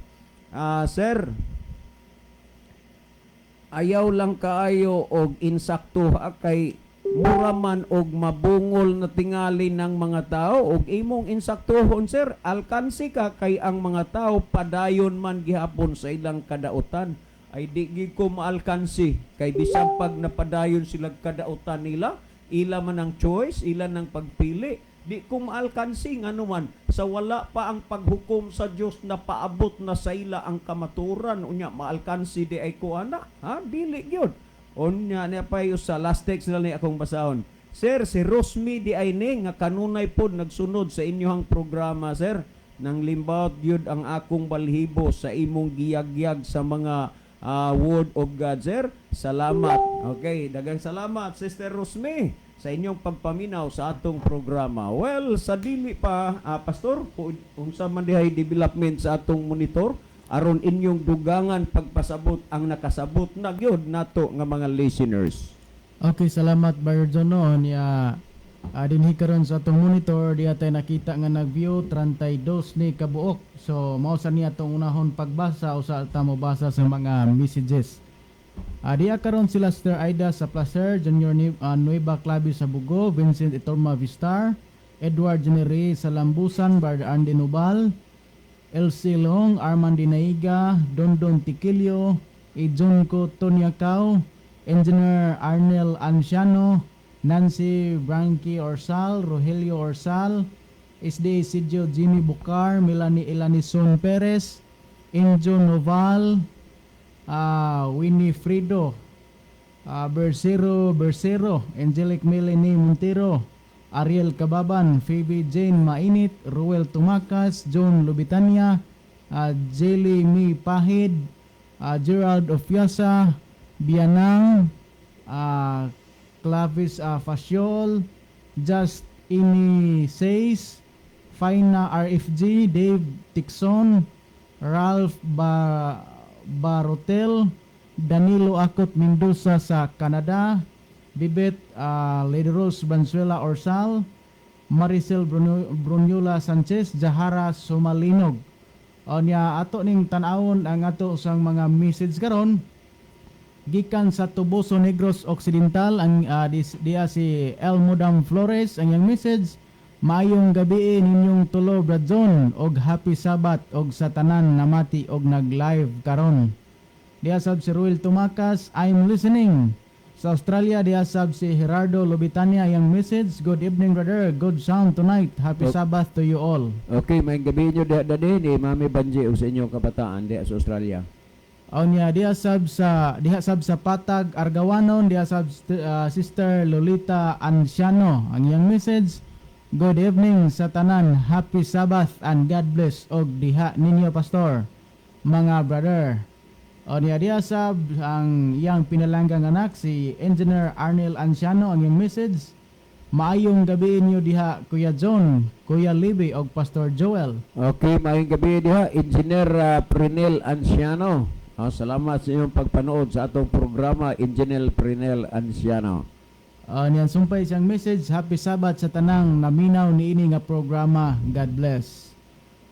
Sir, ayaw lang kaayo og insakto ha, kay mura man og mabungol na tingali ng mga tao og imong insaktohon, sir, alkansi ka kay ang mga tao padayon man gihapon sa ilang kadautan. Ay, di gid ko maalkansi kay bisan pag napadayon sila kadautan nila, ila man ang choice, ila ng pagpili. Di ko maalkansi ngano man sa wala pa ang paghukom sa Dios na paabot na sa ila ang kamaturan. Unya maalkansi di ay ko ana, ha? Dili gyud. Unya niya pa sa last text na ni akong basahon. Sir, si Rosmi di ay ni nga kanunay pod nagsunod sa inyong programa, sir. Nang limbawot gyud ang akong balhibo sa imong giyagyag sa mga Word of God, sir. Salamat. Okay, daghang salamat, Sister Rosmi, sa inyong pagpaminaw sa atong programa. Well, sa dili pa, Pastor, unsa man dihay development sa atong monitor aron inyong dugangan pagpasabot ang nakasabot na gyud nato nga mga listeners? Okay, salamat, Brother John, no. Niya dinhi karon sa atong monitor diya tay nakita nga nag-view 32 ni kabuok. So mao sa niya atong unahon pagbasa usa ta mo basa sa mga messages. Diya karon sila Sister Aida sa Placer, Junior ni, Nueva Clavi sa Bugo, Vincent Itorma Vistar, Edward Jenere sa Lambusan, Brother Andy Nubal, Elsie Long, Armand Dinaiga, Dondon Tiquilio, Ijunko Tonyakaw, Engineer Arnel Anciano, Nancy Branky Orsal, Rogelio Orsal, SD Sidjo Jimmy Bucar, Melanie Elanison Perez, Injo Noval, Winifredo, Bersero Bersero, Angelic Melanie Montero, Ariel Kababan, Phoebe Jane Mainit, Ruel Tumakas, John Lubitania, Jelly Mi Pahid, Gerald Ofiasa, Bianang, Clavis Fasiol, Just Ini Says, Faina RFG, Dave Tixon, Ralph Barotel, Danilo Akot Mendoza sa Canada, Bibet Lady Rose Banzuela Orsal, Maricel Brunyola Sanchez, Jahara Sumalinog. O niya ato ning tan-awon ang ato sang mga message karon gikan sa Toboso, Negros Occidental, ang diya si El Mudam Flores. Ang iyang message, "Maayong gabi ninyong tulo, Brad John, og happy Sabbath og sa tanan namati og nag-live karon." Diya sab si Ruel Tumakas, "I'm listening." Sa Australia, diya sab si Gerardo Lobitania, iyang message, "Good evening, brother, good sound tonight, happy Sabbath to you all." Okay, may gabi nyo diha dadi ni Mami Banji ug sa inyong kabataan diha sa Australia. Aw niya diha sab sa Patag Argawanon, diha sab Sister Lolita Anciano, ang iyang message, "Good evening sa tanan, happy Sabbath and God bless og diha ninyo, pastor, mga brother." O niya diha sab ang iyang pinalanggang anak si Engineer Arnel Anciano, ang iyang message Maayong gabi inyo diha, Kuya John, Kuya Libby og Pastor Joel. Okay, maayong gabi diha, Engineer Prinel Anciano. Salamat sa inyong pagpanood sa atong programa, Engineer Prinel Anciano. Niyan sumpay siyang message, "Happy Sabbath sa tanang naminaw niini nga programa. God bless."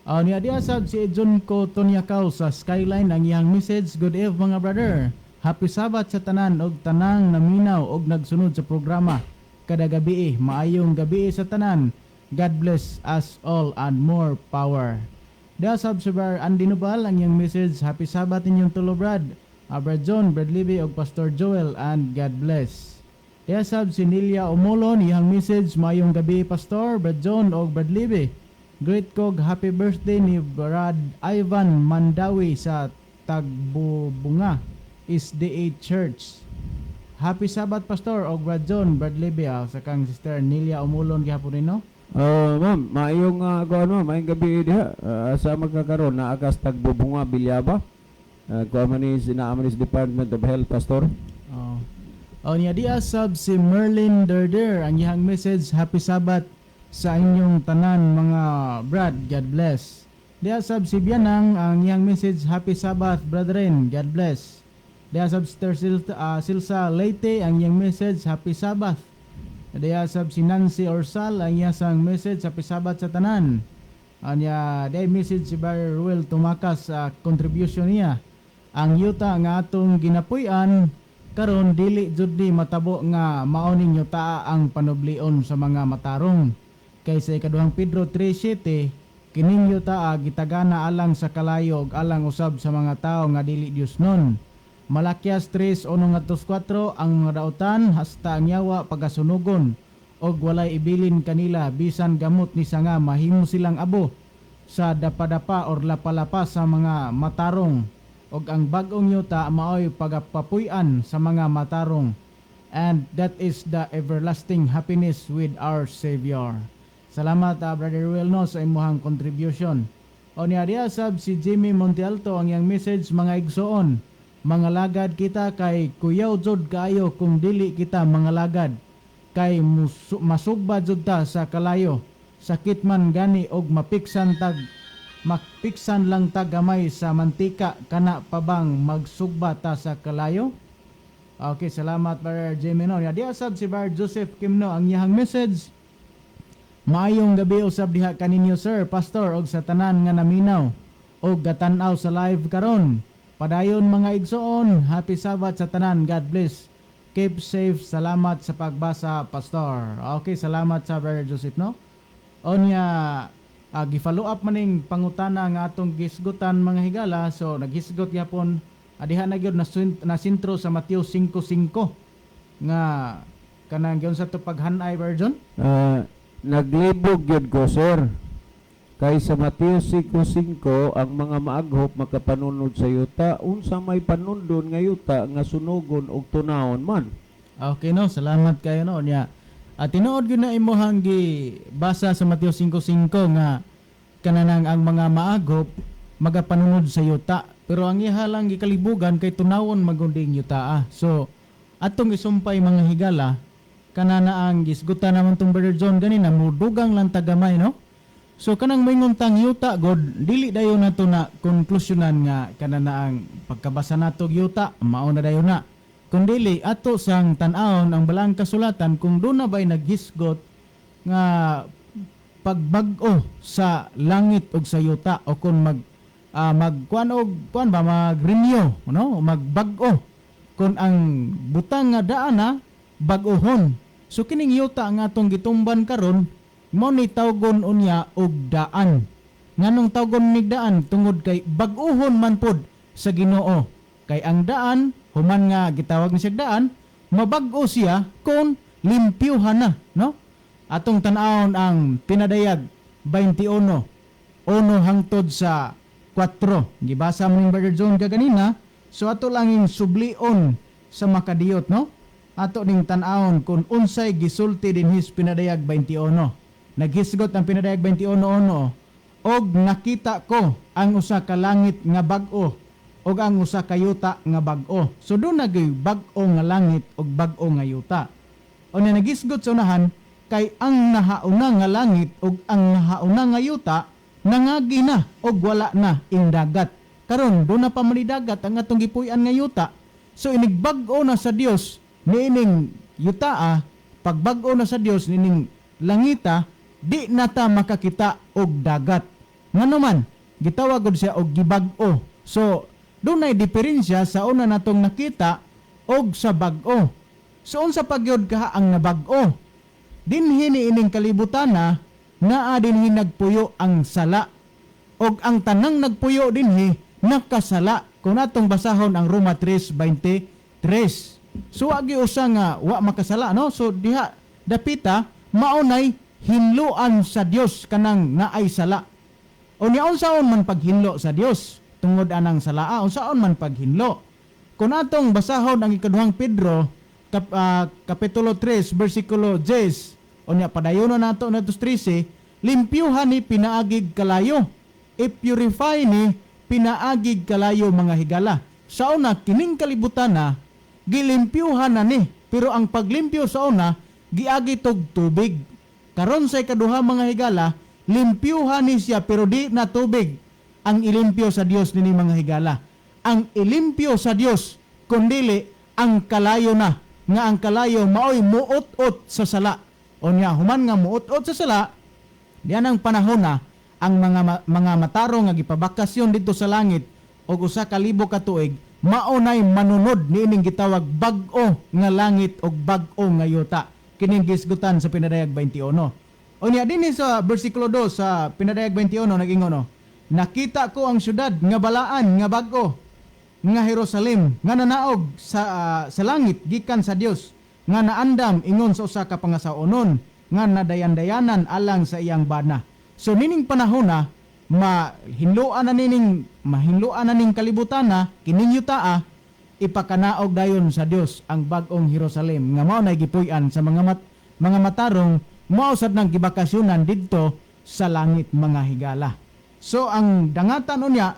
Niya diha sab si Junko Tonyakaw sa Skyline, ang iyang message, "Good eve, mga brother. Happy Sabbath sa tanan og tanang naminaw og nagsunod sa programa kada gabi. Maayong gabi sa tanan. God bless us all and more power." Diha sab si Bar Andy Nubal, ang iyang message, "Happy Sabbath inyong tulo, brad. Brad John, Brad Libby og Pastor Joel, and God bless." Diha sab si Nilia Omolon, iyang message, "Maayong gabi, Pastor, Brad John og Brad Libby. Greet kog happy birthday ni Brad Ivan Mandawi sa Tagbubunga SDA Church. Happy Sabbath, Pastor og Brad John, Brad Libby," sa kang Sister Nilia Omolon gihapon ni, no? Ma'am, maayong kuan, ma'am, maayong gabi diha. Sa magkakaroon naa kas Tagbubunga, Bilyaba. Kuan man ni sinaa man ni sa Department of Health, Pastor. Oh. Oh, niya diha sab si Merlin Derder, ang iyang message, "Happy Sabbath sa inyong tanan, mga brad. God bless." Diha sab si Bianang, ang iyang message, "Happy Sabbath, brethren. God bless." Diha sab Sister Silsa Leyte, ang iyang message, "Happy Sabbath." Diha sab si Nancy Orsal, ang iyang message, "Happy Sabbath sa tanan." Anya diha message si Barry Ruel Tumakas sa contribution niya. "Ang yuta nga atong ginapuy-an karon, dili jud ni matabo nga mao ning yuta ang panublion sa mga matarong. Kay sa Ikaduhang Pedro 3:7, kining yuta gitagana alang sa kalayo ug alang usab sa mga tawo nga dili Diosnon. Malakias 3:1-4, ang mga dautan hasta ang yawa pagasunugon og walay ibilin kanila bisan gamot ni sanga, mahimo silang abo sa dapadapa or lapalapa sa mga matarong, og ang bag-ong yuta maoy pagapapuy-an sa mga matarong, and that is the everlasting happiness with our Savior." Salamat, Brother Ruel, no, sa imuhang contribution. O niya diha sab si Jimmy Montealto, ang iyang message, "Mga igsoon, mga lagad kita kay kuyaw jud kaayo kung dili kita mga lagad kay masugba jud ta sa kalayo. Sakit man gani og mapiksan lang ta gamay sa mantika, kana pa bang magsugba ta sa kalayo?" Okay, salamat, Brother Jimmy, no. Ya diha sab si Brother Joseph Kimno, ang iyang message, "Maayong gabi usab diha kaninyo, sir, pastor, og sa tanan nga naminaw og gatan-aw sa live karon. Padayon, mga igsoon, happy Sabbath sa tanan. God bless. Keep safe. Salamat sa pagbasa, Pastor." Okay, salamat sa Brother Joseph, no. Onya gi-follow up maning pangutana nga atong gisgutan, mga higala. So naghisgot gyapon adiha na gyud na sentro sa Mateo 5:5 nga kanang giunsa to paghanay, version. Naglibog gyud ko, sir. Kay sa Mateo 5:5, ang mga maaghop makapanunod sa yuta, unsa may panundon nga yuta nga sunugon og tunawon man? Okay, no, salamat kayo, no, niya. At tinuod gyud na imuhang gibasa sa Mateo 5:5 nga kananang ang mga maagop magapanunod sa yuta. Pero ang iha lang gikalibugan kay tunawon magunding yuta. Ah. So atong isumpay, mga higala, kanana ang gisgutan naman tong Brother John ganina, mudugang lang tagamay, no. So kanang moingon tang yuta god, dili dayon nato na konklusyonan nga kanana ang pagkabasa nato og yuta mao na dayon na. Kung dili ato sang tan-awon ang balang kasulatan kung doon na ba'y naghisgot nga pagbag-o sa langit ug sa yuta o kung mag kuan og kuan ba, mag-renew, no, magbag-o kung ang butang nga daan na bag-ohon. So kining yuta nga atong gitumban karon mo ni tawgon unya og daan. Nganong tawgon nig daan? Tungod kay bag-ohon man pod sa Ginoo, kay ang daan, human nga gitawag ni siya daan, mabag-o siya kung limpyuhan na, no. Atong tan-awon ang Pinadayag 21:1 hangtod sa 4. Gibasa mo ning Brother John kaganina, so ato lang yung sublion sa makadiyot, no. Ato ning tan-awon kung unsay gisulti dinhi sa Pinadayag 21. Naghisgot ang Pinadayag 21:1, "Og nakita ko ang usa ka langit nga bag-o ug ang usa ka yuta nga bag-o." So doon nagay bag-o nga langit ug bag-o nga yuta. O na nagisgot sa unahan, Kay ang nahauna nga langit ug ang nahauna nga yuta nangagi na ug wala na ing dagat. Karon do na pa man ni dagat ang atong gipuy-an nga yuta. So inigbag-o na sa Dios niining yutaa, pagbag-o na sa Dios niining langita, di na ta makakita og dagat. Ngano man gitawag gud siya og gibag-o. So dunay diferensya sa una natong nakita og sa bag-o. So unsa pagyod kaha ang nabag-o? Dinhi ni ining kalibutan na naa dinhi nagpuyo ang sala, og ang tanang nagpuyo dinhi nakasala, kung atong basahon ang Roma 3:23. So wa gyud usa nga wa makasala, no? So diha dapita maunay hinloan sa Dios kanang naay sala. Unya unsaon man paghinlo sa Dios tungod anang salaa? Unsaon man paghinlo? Kung atong basahon ang ikaduhang Pedro kapitulo 3 bersikulo 10, unya padayonon nato na 13, limpyuhan ni pinaagig kalayo, i-purify ni pinaagig kalayo, mga higala. Sa una, kining kalibutan na gilimpyuhan na ni, pero ang paglimpyo sa una giagi tog tubig. Karon sa ikaduha, mga higala, limpyuhan ni siya pero di na tubig ang ilimpyo sa Dios nini, mga higala. Ang ilimpyo sa Dios kundili ang kalayo na, nga ang kalayo maoy muot-ot sa sala. Unya human nga muot-ot sa sala, diyan ang panahon na ang mga matarong nga gipabakasyon dito sa langit og 1,000 ka tuig mao nay manunod niining gitawag bag-o nga langit og bag-o nga yuta, kining gisgutan sa Pinadayag 21. Unya dinhi sa bersikulo 2 sa Pinadayag 21 nag-ingon, no, "Nakita ko ang syudad nga balaan nga bag-o nga Jerusalem nga nanaog sa langit gikan sa Dios, nga naandam ingon sa usa ka pangasaonon nga nadayan-dayanan alang sa iyang bana." So nining panahon na mahinloan na ning kalibutan na kining yutaa, ipakanaog dayon sa Dios ang bag-ong Jerusalem nga mao nay gipuy-an sa mga matarong, mao sad nang gibakasyonan didto sa langit, mga higala. So ang dangatan unya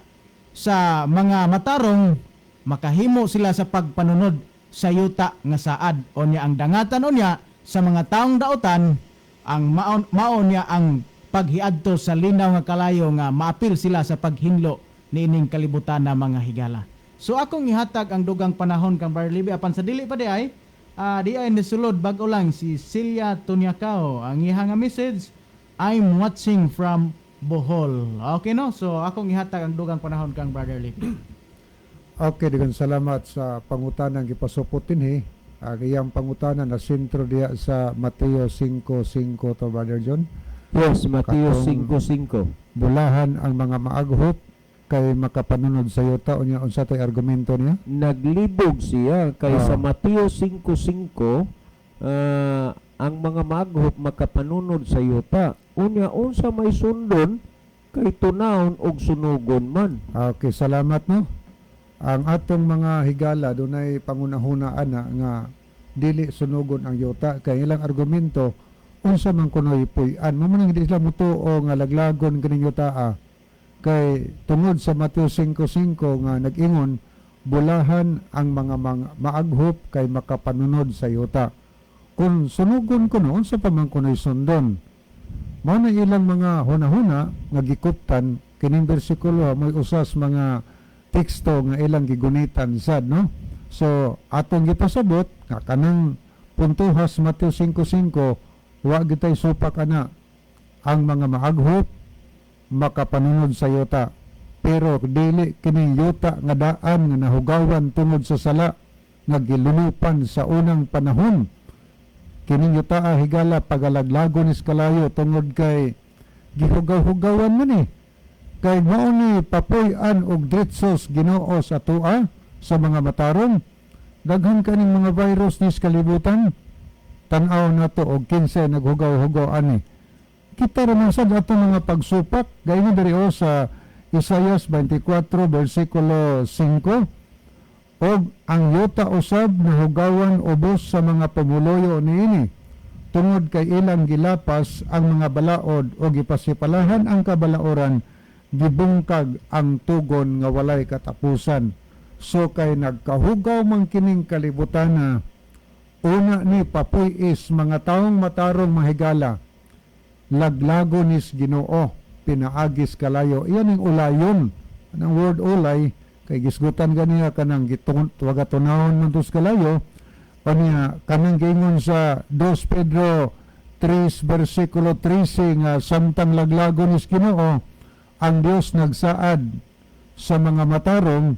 sa mga matarong, makahimo sila sa pagpanunod sa yuta nga saad. Unya ang dangatan unya sa mga taong dautan, ang mao niya ang paghiadto sa linaw nga kalayo nga maapil sila sa paghinlo niining kalibutan na, mga higala. So akong ihatag ang dugang panahon kang Barlibi, apan sa dili pa di ay di ay nisulod bag-o lang si Celia Tunyacao. Ang iha nga message, "I'm watching from Bohol." Okay, no? So akong ihatag ang dugang panahon kang Brother Lipi. Okay, daghang salamat sa pangutanang gipasupot dinhi. Ang iyang pangutana na sentro diya sa Mateo 5:5 to, Brother John. Yes, Mateo Katong 5:5. Bulahan ang mga maaghop kay makapanunod sa yuta. Unya unsa tay argumento niya? Naglibog siya kay sa Mateo 5:5, ang mga maghop makapanunod sa yuta. Unya unsa may sundon kay tunawon og sunugon man? Okay, salamat, no. Ang atong mga higala dunay pangunahuna ana nga dili sunugon ang yuta kay ilang argumento, unsa man kunoy puy-an? Mao man ang di sila mutuo nga laglagon kining yuta kay tungod sa Mateo 5:5 nga nag-ingon, "Bulahan ang mga maaghop kay makapanunod sa yuta." Kung sunugon kuno, unsa pa man kunoy sundon? Mao na ilang mga hunahuna nga gikuptan kining bersikulo, mo'y usas mga teksto nga ilang gigunitan sad, no. So atong gipasabot nga kanang puntuhas Mateo 5:5, wa gitay supak ana. Ang mga maaghop makapanunod sa yuta, pero dili kining yuta nga daan nga nahugawan tungod sa sala nga gilulupan sa unang panahon. Kining yuta, higala, pagalaglagon is kalayo tungod kay gihugaw-hugawan man eh. Kay mao ni papuy-an og dretsos Ginoo sa atoa sa mga matarong. Daghan kaning mga virus ni sa kalibutan. Tan-aw nato og kinsa naghugaw-hugaw ani. Kita ra man sad atong mga pagsupak gayon diri o sa Isayas 24 bersikulo 5, "Og ang yuta usab nahugawan ubos sa mga pumuloyo niini tungod kay ilang gilapas ang mga balaod o gipasipalahan ang kabalaoran, gibungkag ang tugon nga walay katapusan." So kay nagkahugaw man kining kalibutan na Una ni papuy-is mga taong matarong, mahigala, laglago nis Ginoo pinaagis kalayo. Iyan ang ulayon. Anang word ulay kay gisgutan ganiya kanang gitun tunawon man tos kalayo. Kaniya kanang giingon sa 2 Pedro 3 versikulo 13 nga samtang laglago nis Ginoo, ang Dios nagsaad sa mga matarong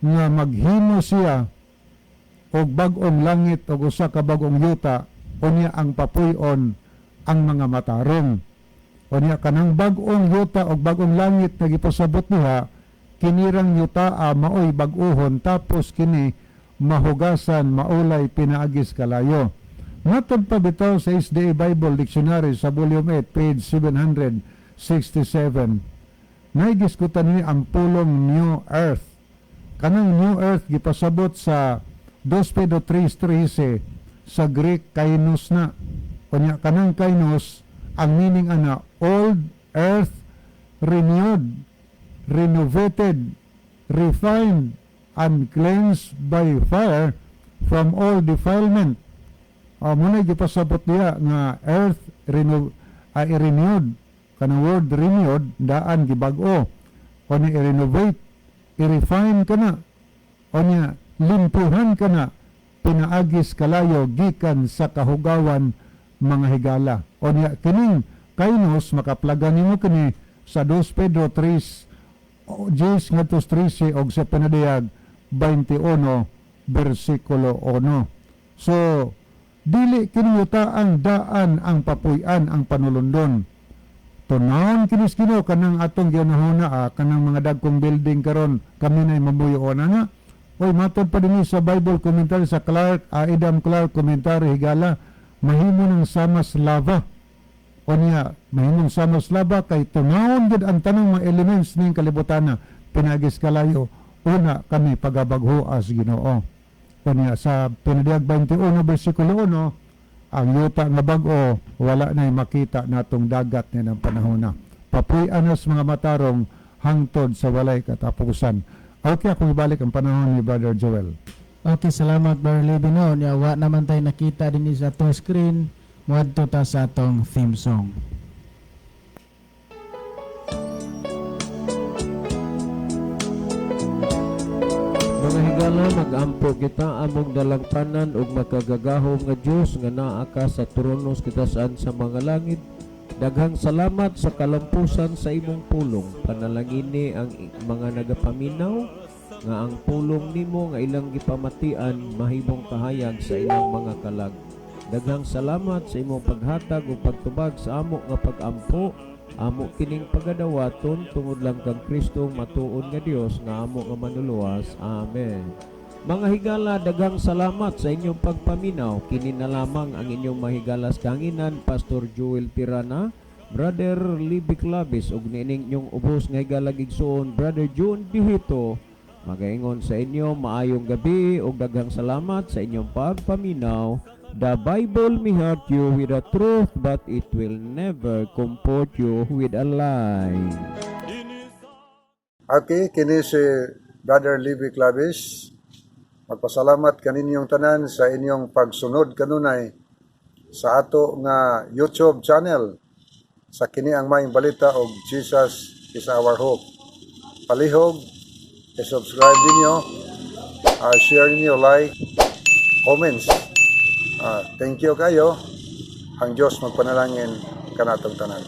nga maghimo siya og bag-ong langit og usa ka bag-ong yuta, unya ang papuy-on ang mga matarong. Unya kanang bag-ong yuta og bag-ong langit nga gipasabot niya, kinirang yuta maoy bag-uhon, tapos kini mahugasan, maulay pinaagis kalayo. Matod pa bitaw sa SDA Bible Dictionary sa Volume 8, page 767, naigiskutan ni ang pulong New Earth. Kanang New Earth gipasabot sa 2 Pedro 3:13, sa Greek kainos na. Unya kanang kainos, ang meaning ana, old earth renewed, renovated, refined and cleansed by fire from all defilement. Muna gipasabot niya nga earth renewed. Kanang word renewed, daan gibag-o o ni i-renovate, i-refine kana o niya limpuhan kana pinaagis kalayo gikan sa kahugawan, mga higala. O niya kining kainos makaplaga nimo kini sa 2 Pedro 3 o, 10 ngadto 13 og sa Pinadayag 21 bersikulo 1. So dili kini ang daan ang papuy-an ang panulundon. Tunawon kinis Ginoo kanang atong giunahuna, kanang mga dagkong building karon, kami na mamuyo na. Oy, matod pa dinhi sa Bible commentary sa Clark, Adam Clark commentary, higala, mahimo ng samas lava. O niya mahimong samas lava kay tunawon gid ang tanang mga elements ning kalibutana pinagis kalayo. Una kami pagabagho as Ginoo. O niya sa Pinadayag 21 bersikulo 1, ang yuta nga bag-o, wala na makita natong dagat ni ng panahon na. Papuy-an sa mga matarong hangtod sa walay katapusan. Okay, ako ibalik ang panahon ni Brother Joel. Okay, salamat, Brother Levi, no. Nya wa naman tayo nakita din sa atong screen. Muadto ta sa atong theme song. Mga higala, mag-ampo kita. Among dalangpanan ug makagagahom nga Dios nga naa ka sa trono sa kitasan sa mga langit. Daghang salamat sa kalampusan sa imong pulong. Panalangini ang mga nagapaminaw nga ang pulong nimo nga ilang gipamatian mahimong kahayag sa ilang mga kalag. Daghang salamat sa imong paghatag ug pagtubag sa amo nga pag-ampo. Amo kining pagadawaton tungod lang kang Kristo, matuod nga Dios nga amo nga manuluwas. Amen. Mga higala, daghang salamat sa inyong pagpaminaw. Kini na lamang ang inyong mahigalas kanginan, Pastor Joel Pirana, Brother Libby Clavis, ug niining inyong ubos nga higalag igsuon, Brother June Bihito. Magaingon sa inyo, maayong gabi ug daghang salamat sa inyong pagpaminaw. The Bible may hurt you with the truth, but it will never comfort you with a lie. Okay, kini si Brother Libby Clavis. Magpasalamat kaninyong tanan sa inyong pagsunod kanunay sa ato nga YouTube channel sa Kini ang Maayong Balita og Jesus is Our Hope. Palihog, i-subscribe ninyo, share ninyo, like, comments. Thank you kayo. Ang Diyos magpanalangin kanatong tanan.